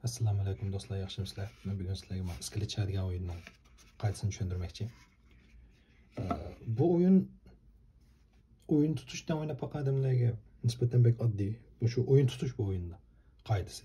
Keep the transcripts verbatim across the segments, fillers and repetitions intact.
ئەسسالامۇ ئەلەيكۇم دوستلار، ياخشىمۇسىلەر؟ مەن بۈگۈن سىلەرگە مانا ئىسكىلىتچا دېگەن ئويۇننىڭ قائىدىسىنى چۈشەندۈرمەكچى. ئە، بۇ ئويۇن، ئويۇن تۇتۇش دەپ ئويناپ باققان ئادەملەرگە نىسبەتەن بەك ئاددىي. بۇ شۇ ئويۇن تۇتۇش بۇ ئويۇندا قائىدىسى.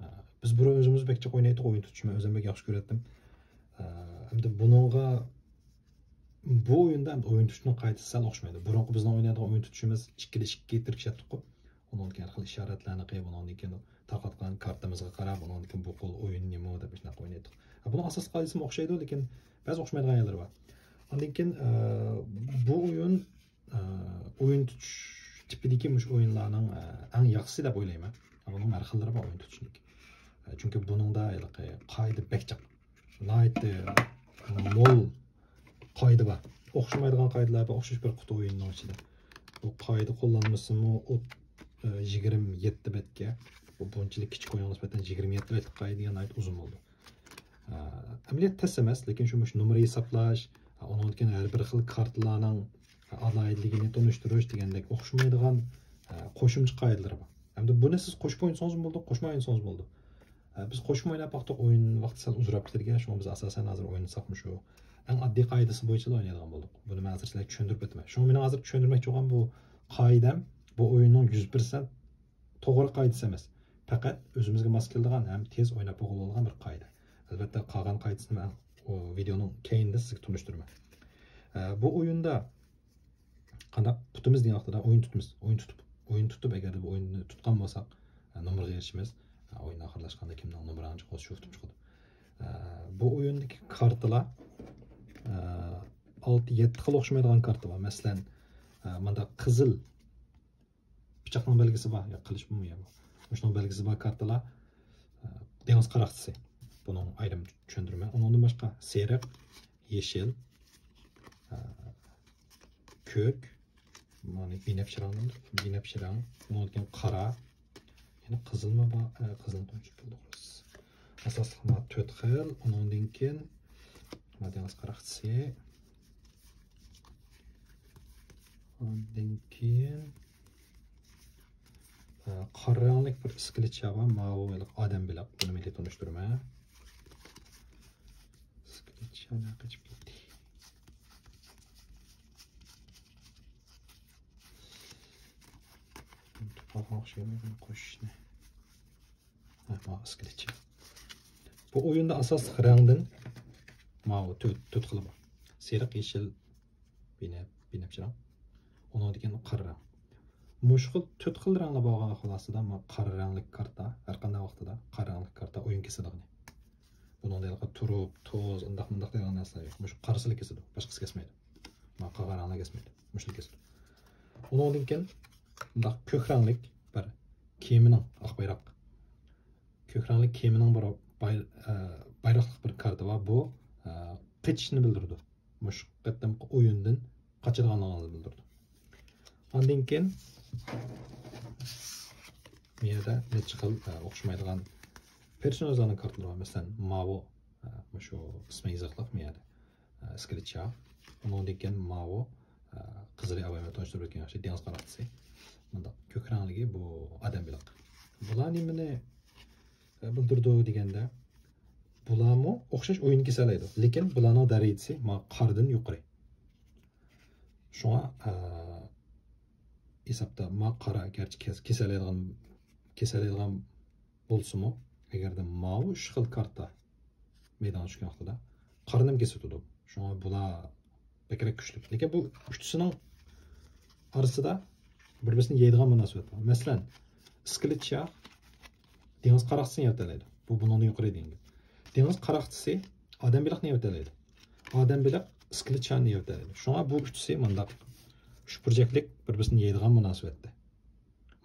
ئە، بىز بۇرۇن ئۆزىمىز بەك جىق ئوينايتتۇق ئويۇن تۇتۇشنى، مەن ئۆزۈم بەك ياخشى كۆرەتتىم. ئە، ئەمدى بۇنىڭغا، بۇ ئويۇندا ئەمدى ئويۇن تۇتۇشنىڭ قائىدىسى سەل ئوخشىمايدۇ. بۇرۇنقى بىزنىڭ ئوينايدىغان ئويۇن تۇتۇشىمىز ئىككىدە ئىككى تىركىشەتتۇققۇ. ئۇنىڭدىن كېيىن ھەر خىل ئىشارەتلەرنى قىلىپ، ئۇنىڭدىن كېيىن تارقاتقان كارتىمىزغا قاراپ، ئۇنىڭدىن كېيىن بۇ قول ئويۇن نېمە دەپ شۇنداق ئوينايتتۇق. بۇنىڭ ئاساسىي قائىدىسىمۇ ئوخشايدۇ، لېكىن بەزى ئوخشىمايدىغان يەرلىرى بار. ئاندىن كېيىن، ئە، بۇ ئويۇن، ئە، ئويۇن تۇتۇش تىپىدىكى مۇشۇ ئويۇنلارنىڭ، ئە، ئەڭ ياخشىسى دەپ ئويلايمەن. بۇنىڭ ھەر خىللىرى بار ئويۇن تۇتۇشنىڭ. ئە، چۈنكى بۇنىڭدا ھېلىقى قائىدە بەك جىق. ناھايىتى مول قائىدە بار. ئوخشىمايدىغان قائىدىلەر بار، ئوخشاش بىر قۇتا ئويۇننىڭ ئىچىدە. بۇ قائىدە قوللانمىسىمۇ ئوت-، ئە، يىگىرمە يەتتە بەتكە. بۇ بۇنچىلىك كىچىك ئويۇنغا نىسبەتەن يىگىرمە يەتتە بەتلىك قائىدە دېگەن ناھايىتى ئۇزۇن بولىدۇ. ئە، ئەمەلىيەت تەس ئەمەس، لېكىن شۇ مۇشۇ نومۇر ھېسابلاش، ئۇنىڭدىن كېيىن ھەر بىر خىل كارتىلارنىڭ ئالاھىدىلىكىنى تونۇشتۇرۇش دېگەندەك ئوخشىمايدىغان، ئە، قوشۇمچە قائىدىلىرى بار. ئەمدى بۇنى سىز قوشۇپ ئوينىسىڭىزمۇ بولىدۇ، قوشماي ئوينىسىڭىزمۇ بولىدۇ. ئە، بىز قوشۇپ ئويناپ باقتۇق، ئويۇن ۋاقتى سەل ئۇزىراپ كېتىدىكەن، شۇڭا بىز ئاساسەن ھازىر ئوينىساق مۇشۇ ئەڭ ئاددىي قائىدىسى بويىچىلا ئوينايدىغان بولدۇق. بۇنى مەن ھازىر سىلەرگە چۈشەندۈرۈپ ئۆتىمەن. شۇڭا مېنىڭ ھازىر چۈشەندۈرمەكچى بولغان بۇ قائىدەم، بۇ ئويۇننىڭ يۈز پىرسەنت توغرا قائىدىسى ئەمەس. پەقەت ئۆزىمىزگە ماس كېلىدىغان ھەم تېز ئويناپ بولغىلى بولىدىغان بىر قائىدە. ئەلۋەتتە، قالغان قائىدىسىنى مەن ئۇ ۋىدېئونىڭ كەينىدە سىزگە تونۇشتۇرىمەن. ئە، بۇ ئويۇندا قانداق پۇتىمىز دېگەن ۋاقتىدا ئويۇن تۇتىمىز. ئويۇن تۇتۇپ، ئويۇن تۇتۇپ، ئەگەردە بۇ ئويۇننى تۇتقان بولساق، ئە، نومۇرغا ئېرىشىمىز. ئە، ئويۇن ئاخىرلاشقاندا كىمنىڭ نومۇرى ئانچە قوز شۇ ئۇتۇپ چىقىدۇ. ئە، بۇ ئويۇندىكى كارتىلار، ئە، ئالتە، يەتتە خىل ئوخشىمايدىغان كارتا بار. مەسىلەن، ئە، ماندا قىزىل پىچاقنىڭ بەلگىسى بار، يا قىلىچ بۇمۇ يا بۇ. مۇشۇنىڭ بەلگىسى بار كارتىلار، ئە، دېڭىز قاراقچىسى. بۇنىڭ ئايرىم چۈشەندۈرمە. ئۇنىڭدىن باشقا سېرىق، يېشىل، ئە، كۆك، مانا بىنەپشە رەڭ، بىنەپشە رەڭ، ئۇنىڭدىن كېيىن قارا، يەنە قىزىلمۇ بار، ئە، قىزىلنى قويۇپ بولدۇق. ئاساسلىق ما تۆت خىل، ئۇنىڭدىن كېيىن ما دېڭىز قاراقچىسى. ئاندىن كېيىن، ئە، قارا رەڭلىك بىر ئىسكىلىتچا بار، ماۋۇ ھېلىقى ئادەم بېلىق، بۇنى مەن تونۇشتۇرىمەن. ئىسكىلىتچا قېچىپ كەتتى. ئۇنتۇپ قالغان ئوخشايمەن بۇنى قوشۇشنى. ھە، ماۋۇ ئىسكىلىتچا. بۇ ئويۇندا ئاساسلىق رەڭدىن ماۋۇ تۆت، تۆت خىلى بار. سېرىق، يېشىل، بىنەپ-، بىنەپشە رەڭ. ئۇنىڭدىن كېيىن قارا رەڭ. مۇشۇ خىل تۆت خىل رەڭلەر بولغان ئەھۋال ئاستىدا، ما قارا رەڭلىك كارتا، ھەر قانداق ۋاقتىدا قارا رەڭلىك كارتا ئويۇن كېسىدىغىنى. بۇنىڭدا ھېلىقى تۇرۇپ، توز، ئۇنداق مۇنداق دەيدىغان نەرسىلەر يوق. مۇشۇ قارىسىلا كېسىدۇ، باشقىسى كەسمەيدۇ. ما قالغان رەڭلەر كەسمەيدۇ، مۇشۇلا كېسىدۇ. ئۇنىڭدىن كېيىن مۇنداق كۆك رەڭلىك بىر كېمىنىڭ، ئاق بايراق، كۆك رەڭلىك كېمىنىڭ بىر باي-، ئە، بايراقلىق بىر كارتا بار. بۇ، ئە، قېچىشنى بىلدۈرىدۇ. مۇشۇ قېتىمقى ئويۇندىن قاچىدىغانلىقىڭىزنى بىلدۈرىدۇ. ئاندىن كېيىن بۇ يەردە نەچچە خىل، ئە، ئوخشىمايدىغان پېرسوناژلارنىڭ كارتىلىرى بار. مەسىلەن، ماۋۇ، ئە، مۇشۇ ئىسمى يېزىقلىق بۇ يەردە. ئە، ئىسكىلىتچا. ئۇنىڭدىن كېيىن ماۋۇ، ئە، قىزىلى ئاۋايمەن تونۇشتۇرۇپ ئۆتكەن ياخشى دېڭىز قاراقچىسى. مۇنداق كۆك رەڭلىكى بۇ ئادەم بېلىق. بۇلار نېمىنى، ئە، بىلدۈرىدۇ دېگەندە، بۇلارمۇ ئوخشاش ئويۇن كېسەلەيدۇ. لېكىن بۇلارنىڭ دەرىجىسى ما قارىدىن يۇقىرى. شۇڭا، ئە، ھېسابتا ما قارا گەرچە كېس-، كېسەلەيدىغان، كېسەلەيدىغان بولسىمۇ، ئەگەردە ماۋۇ ئۈچ خىل كارتا مەيدانغا چۈشكەن ۋاقتىدا قارىنىمۇ كېسىۋېتىدۇ. شۇڭا بۇلار بەكرەك كۈچلۈك. لېكىن بۇ ئۈچىسىنىڭ ئارىسىدا بىر-بىرسىنى يەيدىغان مۇناسىۋەت بار. مەسىلەن، ئىسكىلىتچا دېڭىز قاراقچىسىنى يەۋېتەلەيدۇ. بۇ بۇنىڭدىن يۇقىرى دېگەن گەپ. دېڭىز قاراقچىسى ئادەم بېلىقنى يەۋېتەلەيدۇ. ئادەم بېلىق ئىسكىلىتچانى يەۋېتەلەيدۇ. شۇڭا بۇ ئۈچىسى مۇنداق ئۈچ بۇرجەكلىك بىر-بىرسىنى يەيدىغان مۇناسىۋەتتە.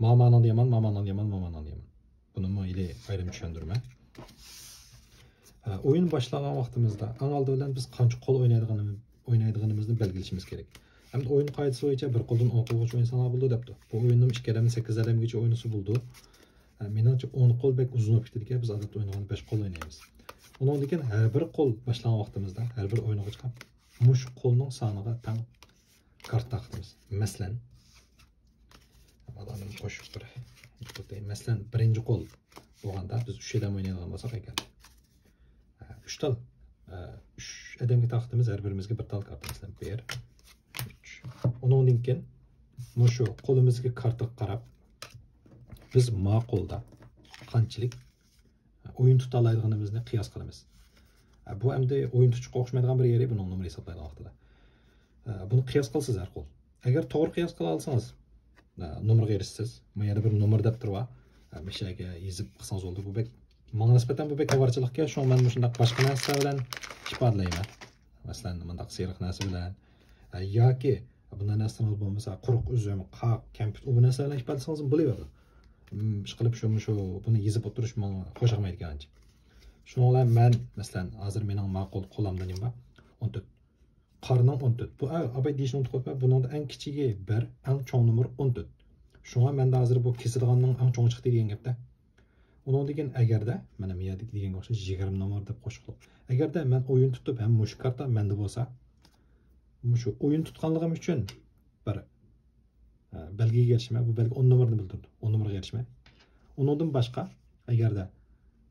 ما مانىڭدا يامان، ما مانىڭدا يامان، ما مانىڭدا يامان. بۇنىمۇ ئىلى ئايرىم چۈشەندۈرمە. ئە، ئويۇن باشلانغان ۋاقتىمىزدا ئەڭ ئالدى بىلەن بىز قانچە قول ئوينايدىغىنىمىز-، ئوينايدىغىنىمىزنى بەلگىلىشىمىز كېرەك. ئەمدى ئويۇن قائىدىسى بويىچە بىر قولدىن ئون قولغىچە ئوينىساڭلار بولىدۇ دەپتۇ. بۇ ئويۇننىمۇ ئىككى ئادەمدىن سەككىز ئادەمگىچە ئوينىسا بولىدۇ. ئە، مېنىڭچە ئون قول بەك ئۇزۇن بولۇپ كېتىدىكەن، بىز ئادەتتە ئوينىغاندا بەش قول ئوينايمىز. ئۇنىڭدىن كېيىن ھەر بىر قول باشلانغان ۋاقتىمىزدا ھەر بىر ئوينىغۇچىغا مۇشۇ قولنىڭ سانىغا تەڭ كارتا تارقىتىمىز. مەسىلەن، ئادەمنى قوشۇپ بىر. مەسىلەن، بىرىنچى قول. بولغاندا بىز ئۈچ ئادەم ئوينايدىغان بولساق ئەگەر. ئۈچ تال، ئۈچ ئادەمگە تارقىتىمىز، ھەر بىرىمىزگە بىر تال كارتا، مەسىلەن، بىر، ئۈچ. ئۇنىڭدىن كېيىن مۇشۇ قولىمىزدىكى كارتىغا قاراپ، بىز ما قولدا قانچىلىك ئويۇن تۇتالايدىغىنىمىزنى قىياس قىلىمىز. بۇ ئەمدى ئويۇن تۇتۇشقا ئوخشىمايدىغان بىر يېرى بۇنىڭ نومۇر ھېسابلايدىغان ۋاقتىدا. بۇنى قىياس قىلىسىز ھەر قول. ئەگەر توغرا قىياس قىلالىسىڭىز، نومۇرغا ئېرىشىسىز. ما يەنە بىر نومۇر دەپ تۇرۇۋا. مۇشۇ يەرگە يېزىپ قىلسىڭىز بولدى. بۇ بەك، ماڭا نىسبەتەن بۇ بەك ئاۋارىچىلىقكەن، شۇڭا مەن مۇشۇنداق باشقا نەرسىلەر بىلەن ئىپادىلەيمەن. مەسىلەن، مۇنداق سېرىق نەرسە بىلەن. ياكى بۇنداق نەرسىڭىز بولمىسا، قۇرۇق ئۈزۈم، قاق، كەمپۈت، ئۇ بۇ نەرسىلەر بىلەن ئىپادىلىسىڭىز بولۇۋېرىدۇ. ئىشقىلىپ شۇ، مۇشۇ، بۇنى يېزىپ ئوتتۇرۇش ماڭا خوش ياقمايدىكەن ئانچە. شۇنىڭ بىلەن مەن، مەسىلەن، ھازىر مېنىڭ ما قول قولامدا نېمە بار؟ ئون تۆت. قارنىڭ ئون تۆت. بۇ ئاباي دېيىشنى ئۇنتۇپ قويۇپمەن. بۇنىڭدا ئەڭ كىچىكى بىر، ئەڭ چوڭ نومۇر ئون تۆت. شۇڭا مەندە ھازىر بۇ كېسىدىغاننىڭ ئەڭ چوڭى چىقتى دېگەن گەپتە. ئۇنىڭدىن كېيىن ئەگەردە، مانا مىيادىكى دېگەنگە ئوخشاش يىگىرمە نومۇر دەپ قوشۇقلۇق. ئەگەردە مەن ئويۇن تۇتۇپ ھەم مۇشۇ كارتا مەندە بولسا، مۇشۇ ئويۇن تۇتقانلىقىم ئۈچۈن بىر، ئە، بەلگىگە ئېرىشىمەن. بۇ بەلگە ئون نومۇرنى بىلدۈرىدۇ. ئون نومۇرغا ئېرىشىمەن. ئۇنىڭدىن باشقا، ئەگەردە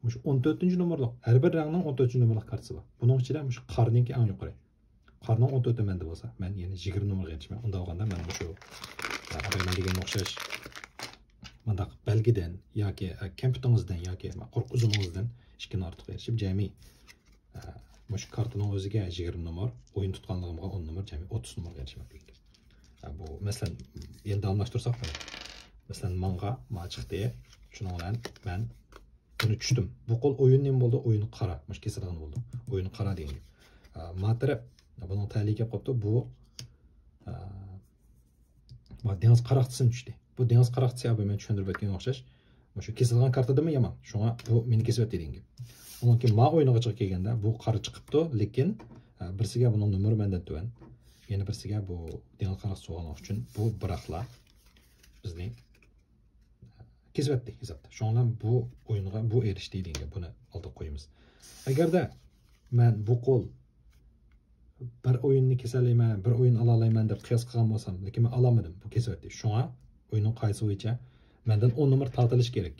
مۇشۇ ئون تۆتىنچى نومۇرلۇق، ھەر بىر رەڭنىڭ ئون تۆتىنچى نومۇرلۇق كارتىسى بار. بۇنىڭ ئىچىدە مۇشۇ قارنىڭكى ئەڭ يۇقىرى. قارنىڭ ئون تۆتى مەندە بولسا، مەن يەنە يىگىرمە نومۇرغا ئېرىشىمەن. ئۇنداق بولغاندا مەن مۇشۇ، ئە، ئاباي مەن دېگەنگە ئوخشاش مۇنداق بەلگىدىن ياكى، ئە، كەمپۈتىڭىزدىن ياكى قۇرۇق ئۈزۈمىڭىزدىن ئىككىنى ئارتۇق ئېرىشىپ، جەمئىي، ئە، مۇشۇ كارتىنىڭ ئۆزىگە يىگىرمە نومۇر، ئويۇن تۇتقانلىقىمغا ئون نومۇر، جەمئىي ئوتتۇز نومۇرغا ئېرىشىمەن دېگەن گەپ. ئە، بۇ، مەسىلەن، يەنە داۋاملاشتۇرساق، مەسىلەن، ماڭغا ما چىقتى. شۇنىڭ بىلەن مەن بۇنى چۈشتۈم. بۇ قول ئويۇن نېمە بولدى؟ ئويۇن قارا. مۇشۇ كېسىدىغىنى بولدى. ئويۇن قارا دېگەن گەپ. ئە، ما تەرەپ بۇنىڭ تەلىيى كەپ قاپتۇ. بۇ، ئە، ما دېڭىز قاراقچىسىنى چۈشتى. بۇ دېڭىز قاراقچىسى ئاباي مەن چۈشەندۈرۈپ ئۆتكەنگە ئوخشاش. مۇشۇ كېسىلغان كارتىدىنمۇ يامان. شۇڭا بۇ مېنى كېسىۋەتتى دېگەن گەپ. ئۇنىڭ كېيىن ما ئويۇنىغا چىقىپ كەلگەندە بۇ قارا چىقىپتۇ، لېكىن، ئە، بىرسىگە بۇنىڭ نومۇرى مەندىن تۆۋەن. يەنە بىرسىگە بۇ دېڭىز قاراقچىسى بولغانلىقى ئۈچۈن بۇ بىراقلا بىزنى كېسىۋەتتى ھېسابتا. شۇنىڭ بىلەن بۇ ئويۇنغا بۇ ئېرىشتى دېگەن گەپ. بۇنى ئالدىغا قويىمىز. ئەگەردە مەن بۇ قول بىر ئويۇننى كېسەلەيمەن، بىر ئويۇن ئالالايمەن دەپ قىياس قىلغان بولسام، لېكىن مەن ئالالمىدىم، بۇ كېسىۋەتتى. شۇڭا ئويۇننىڭ قائىدىسى بويىچە مەندىن ئون نومۇر تارتىلىشى كېرەك.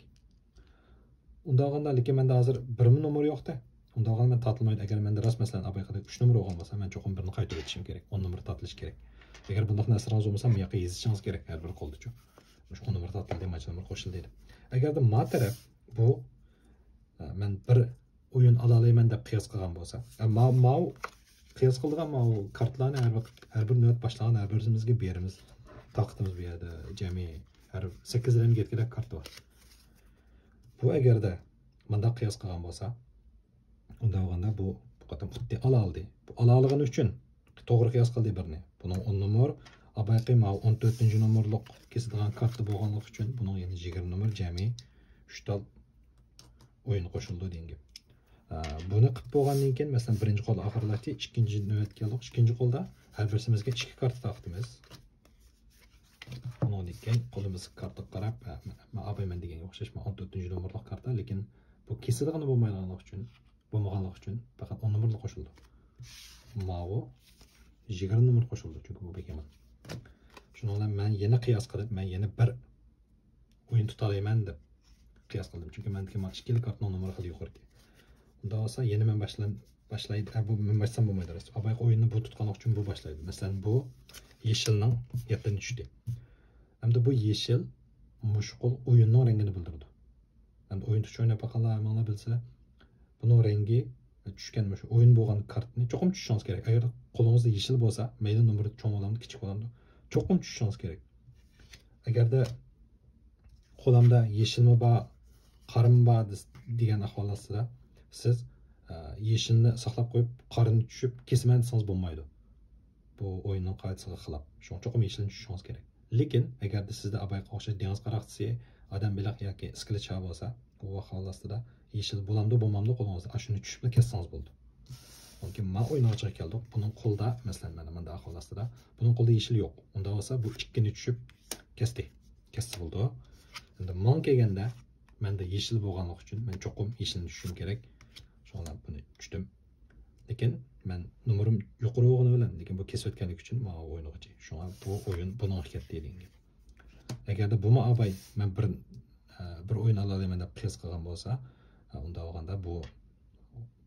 ئۇنداق بولغاندا، لېكىن مەندە ھازىر بىرمۇ نومۇر يوق-تە. ئۇنداق بولغاندا مەن تارتىلمايدۇ. ئەگەر مەندە راست، مەسىلەن، ئاباي قېنى ئۈچ نومۇر بولغان بولسا، مەن چوقۇم بىرنى قايتۇرۇۋېتىشىم كېرەك. ئون نومۇر تارتىلىشى كېرەك. ئەگەر بۇنداق نەرسىلىرىڭىز بولمىسا، بۇ ياققا يېزىشىڭىز كېرەك ھەر بىر قولدىچۇ. مۇشۇ ئون نومۇر تارتىلدى، مانچە نومۇر قوشۇلدى دەپ. ئەگەردە ما تەرەپ بۇ، ئە، مەن بىر ئويۇن ئالالايمەن دەپ قىياس قىلغان بولسا، ئە، ما-، ماۋۇ قىياس قىلىدىغان ماۋۇ كارتىلارنى ھەر ۋاقىت، ھەر بىر نۆۋەت باشلىغان ھەر بىرىمىزگە بېرىمىز. تارقىتىمىز بۇ يەردە جەمئىي ھەر سەككىز رەڭگە يەتكۈدەك كارتا بار. بۇ ئەگەردە مۇنداق قىياس قىلغان بولسا، ئۇنداق بولغاندا بۇ، بۇ قېتىم ئۇتتى، ئالالىدى. بۇ ئالالىغىنى ئۈچۈن توغرا قىياس قىلدى بىرنى. بۇنىڭ ئون نومۇر، ئابايقى ماۋۇ ئون تۆتىنچى نومۇرلۇق كېسىدىغان كارتا بولغانلىقى ئۈچۈن بۇنىڭ يەنە يىگىرمە نومۇر جەمئىي ئۈچ تال ئويۇن قوشۇلىدۇ دېگەن گەپ. ئە، بۇنى قىلىپ بولغاندىن كېيىن، مەسىلەن، بىرىنچى قول ئاخىرلاشتى، ئىككىنچى نۆۋەتكە كەلدۇق. ئىككىنچى قولدا ھەر بىرسىمىزگە ئىككى كارتا تارقىتىمىز. ئۇنىڭدىن كېيىن قولىمىزدىكى كارتىغا قاراپ، ئە، مە-، مە-، ئاباي مەن دېگەنگە ئوخشاش، مەن ئون تۆتىنچى نومۇرلۇق كارتا، لېكىن بۇ كېسىدىغىنى بولمايدىغانلىقى ئۈچۈن، بولمىغانلىقى ئۈچۈن پەقەت ئون نومۇرلا قوشۇلىدۇ. ماۋۇ يىگىرمە نومۇر قوشۇلىدۇ، چۈنكى بۇ بەك يامان. شۇنىڭ بىلەن مەن يەنە قىياس قىلىپ، مەن يەنە بىر ئويۇن تۇتالايمەن دەپ قىياس قىلدىم. چۈنكى مەندىكى مانا ئىككىلا كارتىنىڭ نومۇرى خېلى يۇقىرىكەن. ئۇنداق بولسا يەنە مەن باشلام-، باشلاي-، ھە، بۇ مەن باشلىسام بولمايدۇ. ئابايقى ئويۇننى بۇ تۇتقانلىقى ئۈچۈن بۇ باشلايدۇ. مەسىلەن، بۇ يېشىلنىڭ يەتتىنچى چۈشتى. ئەمدى بۇ يېشىل مۇشۇ قول ئويۇننىڭ رەڭگىنى بىلدۈرىدۇ. ئەمدى ئويۇن تۇتۇش ئويناپ باققانلار ھەممىڭلار بىلىسىلەر. بۇنىڭ رەڭگى چۈشكەن مۇشۇ ئويۇن بولغان كارتنى چوقۇم چۈشۈشىڭىز كېرەك. ئەگەر قولىڭىزدا يېشىل بولسا، مەيلى نومۇرى چوڭ بولامدۇ، كىچىك بولامدۇ، چوقۇم چۈشۈشىڭىز كېرەك. ئەگەردە قولامدا يېشىلمۇ بار، قارىمۇ بار دېس-، دېگەن ئەھۋال ئاستىدا سىز، ئە، يېشىلنى ساقلاپ قويۇپ، قارىنى چۈشۈپ كېسىمەن دېسىڭىز بولمايدۇ. بۇ ئويۇننىڭ قائىدىسىگە خىلاپ. شۇڭا چوقۇم يېشىلنى چۈشۈشىڭىز كېرەك. لېكىن ئەگەردە سىزدە ئابايقا ئوخشاش دېڭىز قاراقچىسى، ئادەم بېلىق ياكى ئىسكىلىت شاھى بولسا، ئۇ ئەھۋال ئاستىدا يېشىل بولامدۇ، بولمامدۇ قولىڭىزدا، ئاشۇنى چۈشۈپلا كەسسىڭىز بولىدۇ. چۈنكى ما ئوينىغۇچىغا كەلدۇق. بۇنىڭ قولىدا، مەسىلەن، مانا مۇنداق ئەھۋال ئاستىدا، بۇنىڭ قولىدا يېشىل يوق. ئۇنداق بولسا بۇ ئىككىنى چۈشۈپ كەستى. كەسسە بولىدۇ. ئەمدى ماڭا كەلگەندە مەندە يېشىل بولغانلىقى ئۈچۈن مەن چوقۇم يېشىلنى چۈشۈشۈم كېرەك. شۇڭا بۇنى چۈشتۈم. لېكىن مەن نومۇرۇم يۇقىرى بولغىنى بىلەن، لېكىن بۇ كېسىۋەتكەنلىكى ئۈچۈن ماڭا ئوينىغۇچى. شۇڭا بۇ ئويۇن بۇنىڭغا كەتتى دېگەن گەپ. ئەگەردە بۇمۇ ئاباي مەن بىر، بىر ئويۇن ئالالايمەن دەپ قىياس قىلغان بولسا، ئۇنداق بولغاندا بۇ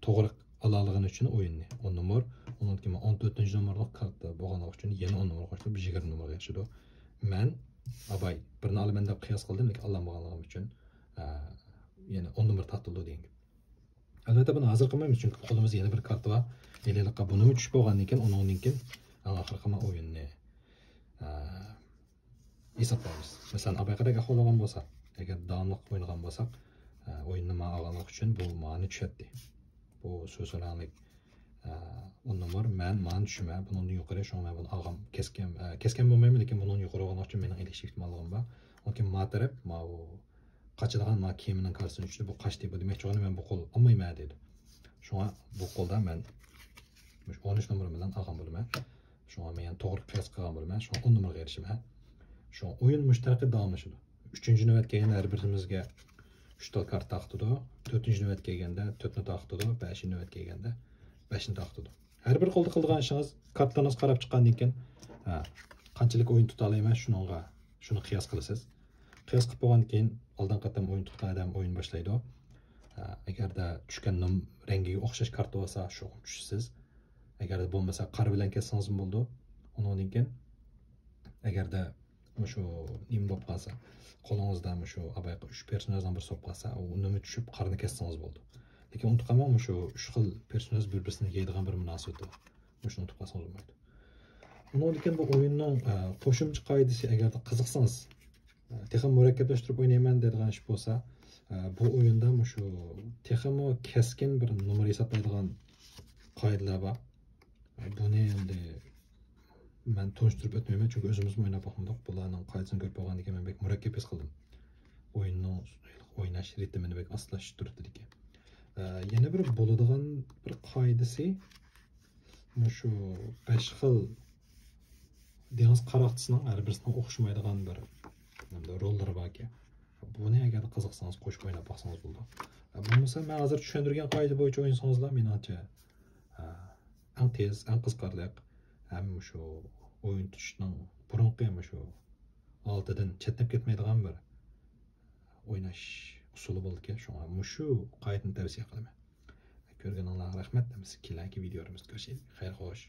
توغرا ئالالىغىنى ئۈچۈن ئويۇننى ئون نومۇر، ئۇنىڭدىن كېيىن ئون تۆتىنچى نومۇرلۇق كارتا بولغانلىقى ئۈچۈن يەنە ئون نومۇر قوشۇلۇپ يىگىرمە نومۇرغا ئېرىشىدۇ. مەن ئاباي بىرنى ئالىمەن دەپ قىياس قىلدىم، لېكىن ئالالمىغانلىقىم ئۈچۈن يەنە ئون نومۇر تارتىلىدۇ دېگەن گەپ. ئەلۋەتتە بۇنى ھازىر قىلمايمىز، چۈنكى قولىمىزدا يەنە بىر كارتا بار. ھېلىلىققا بۇنىمۇ چۈشۈپ بولغاندىن كېيىن ئۇنىڭدىن كېيىن ئەڭ ئاخىرقى مەن ئويۇننى ھېسابلايمىز. مەسىلەن، ئابايقىدەك ئەھۋال بولغان بولسا، ئەگەر داۋاملىق ئوينىغان بولساق، ئويۇننى ماڭا ئالغانلىق ئۈچۈن بۇ ماڭا چۈشەتتى. بۇ سۆز سۆلەڭلىك ئون نومۇر، مەن ماڭا چۈشىمە، بۇنىڭدىن يۇقىرى، شۇڭا مەن بۇنى ئالغان، كەسكەن، كەسكەن بولمايمەن، لېكىن بۇنىڭدىن يۇقىرى بولغانلىقى ئۈچۈن مېنىڭ ئېلىش ئېھتىماللىقىم بار. ئۇنىڭ كېيىن ما تەرەپ، ماۋۇ قاچىدىغان، ما كېمىنىڭ كارتىسىنى چۈشتى، بۇ قاچتى، بۇ دېمەكچى بولغىنى مەن بۇ قول ئالمايمەن دېدى. شۇڭا بۇ قولدا مەن مۇشۇ ئون ئۈچ نومۇر بىلەن ئالغان بولىمەن. شۇڭا مەن يەنە توغرا قىياس قىلغان بولىمەن. شۇڭا ئون نومۇرغا ئېرىشىمەن. شۇڭا ئويۇن مۇشۇ تەرىقىدە داۋاملىشىدۇ. ئۈچىنچى نۆۋەتكە كەلگەندە ھەر بىرىمىزگە ئۈچ تال كارتا تارقىتىدۇ. تۆتىنچى نۆۋەتكە كەلگەندە تۆتنى تارقىتىدۇ. بەشىنچى نۆۋەتكە كەلگەندە بەشنى تارقىتىدۇ. ھەر بىر قولدا قىلىدىغان ئىشىڭىز، كارتىلىرىڭىز قاراپ چىققاندىن كېيىن، ھە، قانچىلىك ئويۇن تۇتالايمەن، شۇنىڭغا، شۇنى قىياس قىلىسىز. قىياس قىلىپ بولغاندىن كېيىن، ئالدىنقى قېتىم ئويۇن تۇتقان ئادەم ئويۇن باشلايدۇ. ھە، ئەگەردە چۈشكەن نوم-، رەڭگىگە ئوخشاش كارتا بولسا، شۇغا چۈشىسىز. ئەگەردە بولمىسا، قارا بىلەن كەتسىڭىزمۇ بولىدۇ. ئۇنىڭدىن كېيىن، ئەگەردە مۇشۇ نېمە بولۇپ قالسا، قولىڭىزدا مۇشۇ ئابايقى ئۈچ پېرسوناژنىڭ بىرسى بولۇپ قالسا، ئۇ نېمە چۈشۈپ قارىنى كەتسىڭىز بولىدۇ. لېكىن ئۇنتۇپ قالماڭ، مۇشۇ ئۈچ خىل پېرسوناژ بىر-بىرسىنى يەيدىغان بىر مۇناسىۋىتى بار. مۇشۇنى ئۇنتۇپ قالسىڭىز بولمايدۇ. ئۇنىڭدىن كېيىن بۇ ئويۇننىڭ، ئە، قوشۇمچە قائىدىسى، ئەگەردە قىزىقسىڭىز، ئە، تېخىمۇ مۇرەككەپلەشتۈرۈپ ئوينايمەن دەيدىغان ئىش بولسا، ئە، بۇ ئويۇندا مۇشۇ تېخىمۇ كەسكىن بىر نومۇر ھېسابلايدىغان قائىدىلەر بار. بۇنى ئەمدى مەن تونۇشتۇرۇپ ئۆتمەيمەن، چۈنكى ئۆزىمىزمۇ ئويناپ باقمىدۇق. بۇلارنىڭ قائىدىسىنى كۆرۈپ بولغاندىن كېيىن مەن بەك مۇرەككەپ ھېس قىلدىم. ئويۇننىڭ ئويناش رىتىمىنى بەك ئاستىلاشتۇرۇۋېتىدىكەن. ئە، يەنە بىر بولىدىغان بىر قائىدىسى، مۇشۇ بەش خىل دېڭىز قاراقچىسىنىڭ ھەر بىرسىنىڭ ئوخشىمايدىغان بىر، نېمىدە، روللىرى باركەن. بۇنى ئەگەر قىزىقسىڭىز قوشۇپ ئويناپ باقسىڭىز بولىدۇ. بولمىسا مەن ھازىر چۈشەندۈرگەن قائىدە بويىچە ئوينىسىڭىزلا مېنىڭچە، ئە، ئەڭ تېز، ئەڭ قىزىقارلىق ھەم مۇشۇ ئويۇن تۇتۇشنىڭ بۇرۇنقى مۇشۇ ھالىتىدىن چەتنەپ كەتمەيدىغان بىر ئويناش ئۇسۇلى بولىدىكەن. شۇڭا مۇشۇ قائىدىنى تەۋسىيە قىلىمەن. كۆرگىنىڭلارغا رەھمەت. ئەمىسە كېلەركى ۋىدىيولىرىمىزدا كۆرۈشەيلى. خەير خوش.